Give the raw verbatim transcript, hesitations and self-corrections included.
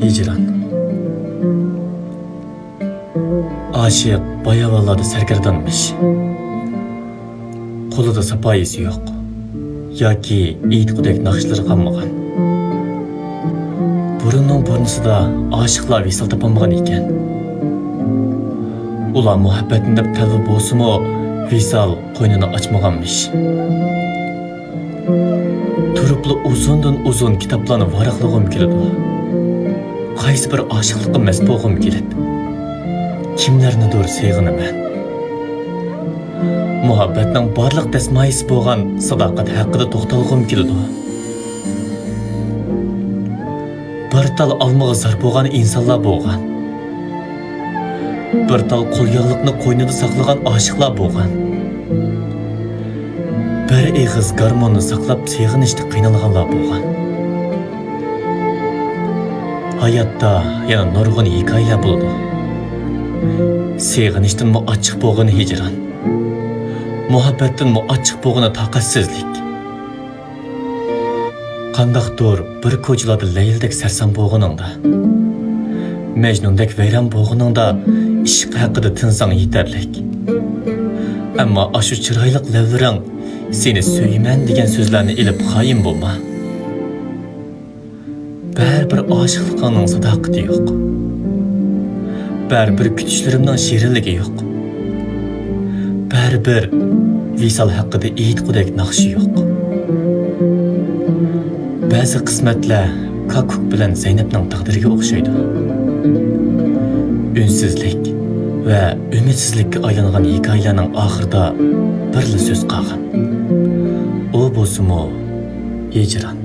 ھىجران. ئاشىق باياۋانلاردا سەرگەردانمىش. قولىدا ساپايىسى يوق ياكى ئېيتقۇدەك ناخشىلىرى قالمىغان. بۇرۇننىڭ بۇرنىسىدا ئاشىقلار ۋىسال تاپالمىغان ئىكەن. ئۇلار مۇھەببەتنى دەپ تەلۋە بولسىمۇ، ۋىسال قوينىنى ئاچمىغانمىش. تۇرۇپلا ئۇزۇندىن ئۇزۇن كىتابلارنى ۋاراقلىغۇم كېلىدۇ. قايسى بىر ئاشىقلىققا مەست بولغۇم كېلىپ، كىملەرنىدۇر سېغىنىمەن. مۇھەببەتنىڭ بارلىق دەسمايىسى بولغان ساداقەت ھەققىدە توختالغۇم كېلىدۇ. بىر تال ئالمىغا زار بولغان ئىنسانلار بولغان. بىر تال قولياغلىقنى قوينىدا ساقلىغان ئاشىقلار بولغان. بىر ئېغىز گارموننى ساقلاپ سېغىنىشتا قىينالغانلار بولغان. ھاياتتا يەنە نۇرغۇن ھېكايىلەر بولىدۇ. سېغىنىشتىنمۇ ئاچچىق بولغىنى ھىجران. مۇھەببەتتىنمۇ ئاچچىق بولغىنى تاقەتسىزلىك. قانداقتۇر بىر كوچىلاردا لەيلىدەك سەرسان بولغىنىڭدا، مەجنۇندەك ۋەيران بولغىنىڭدا، ئىشق ھەققىدە تىنساڭ يېتەرلىك. ئەمما ئاشۇ چىرايلىق لەۋلىرىڭ سېنى سۆيىمەن دېگەن سۆزلەرنى ئېلىپ خائىن بولما. بەرىبىر ئاشىقلىقىڭنىڭ ساداقىتى يوق. بەرىبىر كۈتۈشلىرىمنىڭ شېرىنلىكى يوق. بەرىبىر ۋىسال ھەققىدە ئېيتقۇدەك ناخشا يوق. بەزى قىسمەتلەر كاككۇك بىلەن زەينەپنىڭ تەقدىرىگە ئوخشايدۇ. ئۈنسىزلىك ۋە ئۈمىدسىزلىككە ئايلانغان ھېكايىلەرنىڭ ئاخىرىدا بىرلا سۆز قالغان. ئۇ بولسىمۇ ھىجران.